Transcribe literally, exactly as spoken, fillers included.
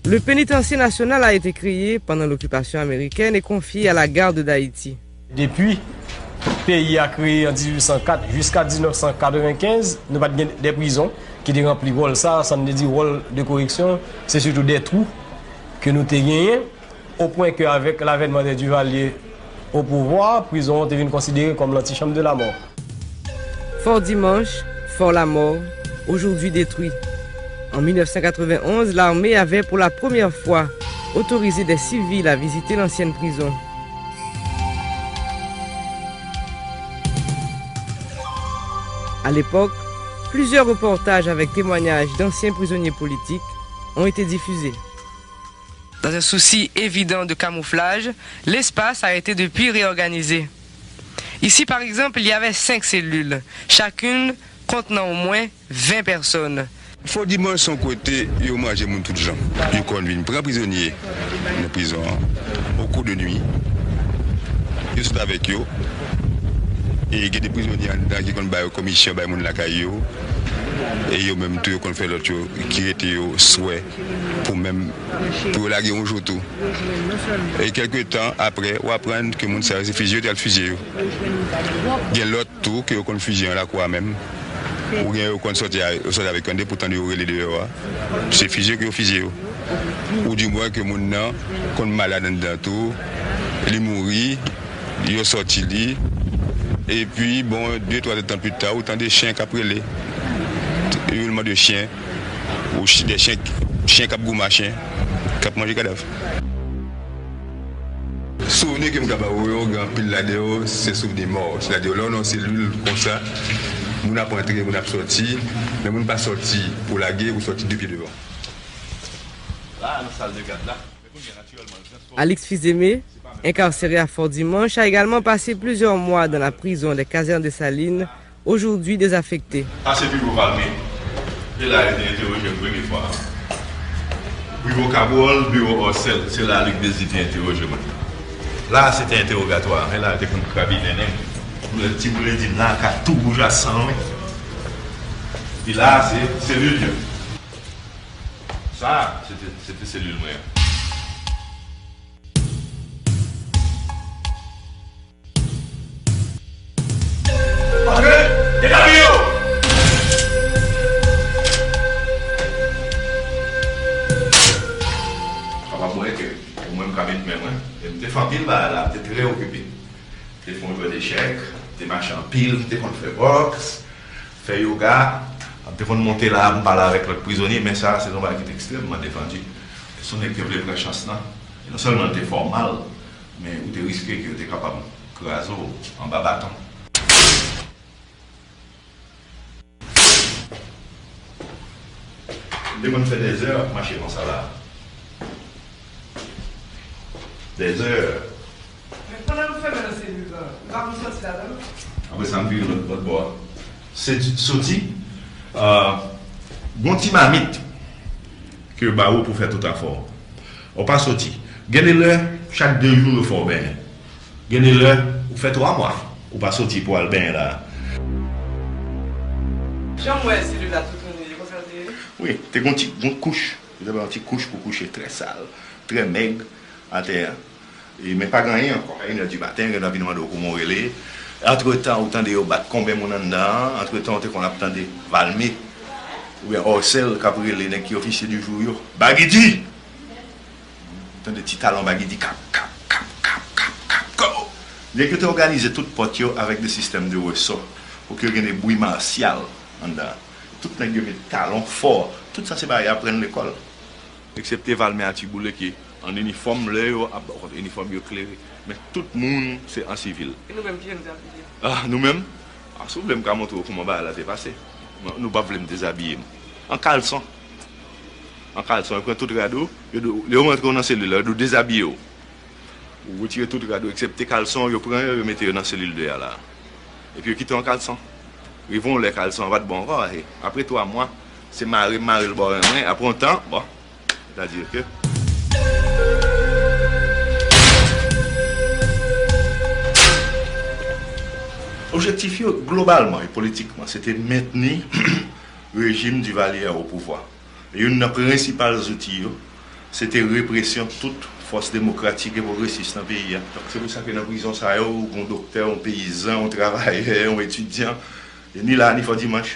Le Pénitencier National a été créé pendant l'occupation américaine et confié à la Garde d'Haïti. Depi peyi a kreye an dizuit san kat jiska diznèf san katrevenkenz, nou pa t gen de prizon ki te ranpli wòl sa, sa n te di wòl de koreksyon, se sitou de twou ke nou te genyen, o pwen ke avèk lavènman de Duvalier o pouvwa, prizon an te vin konsidere kòm l'antichambre de la mort. Fort Dimanche, Fort la Mort, aujourd'hui détruit. En mille neuf cent quatre-vingt-onze, l'armée avait pour la première fois autorisé des civils à visiter l'ancienne prison. À l'époque, plusieurs reportages avec témoignages d'anciens prisonniers politiques ont été diffusés. Dans un souci évident de camouflage, l'espace a été depuis réorganisé. Ici, par exemple, il y avait cinq cellules, chacune contenant au moins vingt personnes. Fò Dimanch se yon kote yo manje moun tout jan. Yo konn vin pran prizonye nan prizon an o kou de nwi. Yo sot avèk yo. E gen de prizonye anndan ki konn ba yo komisyon, bay moun lakay yo. E yo menm tou, yo konn fè lòt yo ki rete yo swè pou menm, pou yo lage yon jou tou. E kèlke tan apre, w aprann ke moun sa yo se fizye yo te al fizye yo. Gen lòt tou ke yo konn fizye an lakou a menm. Oubyen yo konn sòti a, yo sòti avèk kande pou tande yo rele deyò a. Se fizye ke yo fizye yo. Ou di mwen ke moun nan konn malad anndan tou, li mouri, yo sòti li. Epi, bon, de, twa tan pita, ou tande chen k ap rele. Roulement de chien. Ou chi-, de chen, chen k ap goumen a chen, k ap manje kadav. Souvni ke m ka ba ou yo, gen anpil ladan yo, se souvni mò. Sètadi, lè w nan yon selil konsa, moun ap antre, moun ap sòti, men moun pa sòti pou lage, ou sòti de pye devan. La, nan sal de gad la. Alix Fils-Aimé, incarcéré à Fort-Dimanche, a également passé plusieurs mois dans la prison des casernes Dessalines, aujourd'hui désaffectée. Sa se biwo Valmé. E la yo te entewoje m premye fwa. Biwo Kabwòl, biwo Òsèl, se la Luc Désir te entewoje mwen. La se te entèwogatwa. E la yo te konn krabinen nèg. Boulèt, ti boulèt di m la ka tou wouj a san, wi. Epi la se selil yo. Sa, se te, se te selil mwen an. Antre! Dezabiye w! Papa m wè ke mwen m ka met men mwen. E m te fè anpil bagay la, m te trè okipe. M te fè yon jwèt echèk, m te mache anpil, m te konn fè bòks, fè yoga. M te konn monte la, m pale avèk lòt prizonye, men sa, se yon bagay ki te ekstrèmman defandi. Se yon nèg ki te vle pran chans lan. E non sèlman l te fè w mal, men ou te riske ke yo te kapab kraze w anba baton. M te konn fè dèzè ap mache konsa la. Dèzè. Men pandan nou fèmen nan selil lan, nou pa konn sòti ladan l? Apre sa, m vire lòt, lòt bò a. Se di, soti, euh, gon ti mamit ke yo ba ou pou fè tout afè w. Ou pa soti. Gen de lè, chak de jou, yo fè w benyen. Gen de lè, ou fè twa mwa, ou pa soti pou al benyen la. Jan m wè selil la tou tounen, e konsa l te ye? Wi, te gon ti, gon kouch. Yo te bay yon ti kouch pou kouche, trè sal, trè mèg, atè a. E, men pa gen anyen ankò. A inè di maten, yo vin mande w kouman w rele. Antretan, ou tande yo bat konbyen moun anndan an. Antretan, ou te konn ap tande Valmé oubyen Òsèl k ap rele nèg ki ofisye di jou yo. Bagidi! Tande ti talon Bagidi, kap, kap, kap, kap, kap, kap, kap. Nèg yo te òganize tout pòt yo avèk de sistèm de resò pou ke gen de bri masyal anndan. Tout nèg yo met talon fò. Tout sa se bagay yo aprann lekòl. Eksepte Valmé a Tiboule ki an inifòm, lè yo ap ba w kont inifòm yo klere. Men tout moun se an sivil. E nou menm, kijan nou te abiye? Ah, nou menm? Ah, si w vle m ka montre w kouman bagay la te pase. Non, nou pa vle m dezabiye m. An kalson. An kalson, yo pran tout rad ou, yo di w, lè yo rantre w nan selil la, yo di w dezabiye w. Ou retire tout rad ou, eksepte kalson, yo pran yo, yo mete yo nan selil de a la. Epi yo kite w an kalson. Rive yon lè kalson an pa t bon ankò, e apre twa mwa, se mare m mare l bò ren mwen, apre yon tan, bon, sètadi ke objektif yo, globalman e politikman, se te mentni rejim Duvalier a o pouvwa. E youn nan prensipal zouti yo, Se te represyon tout fòs demokratik e pwogresis nan peyi a. Donk, se pou sa ke nan prizon sa yo, ou gen yon doktè, yon peyizan, yon travayè, yon etidyan, e ni la ni fò dimanch.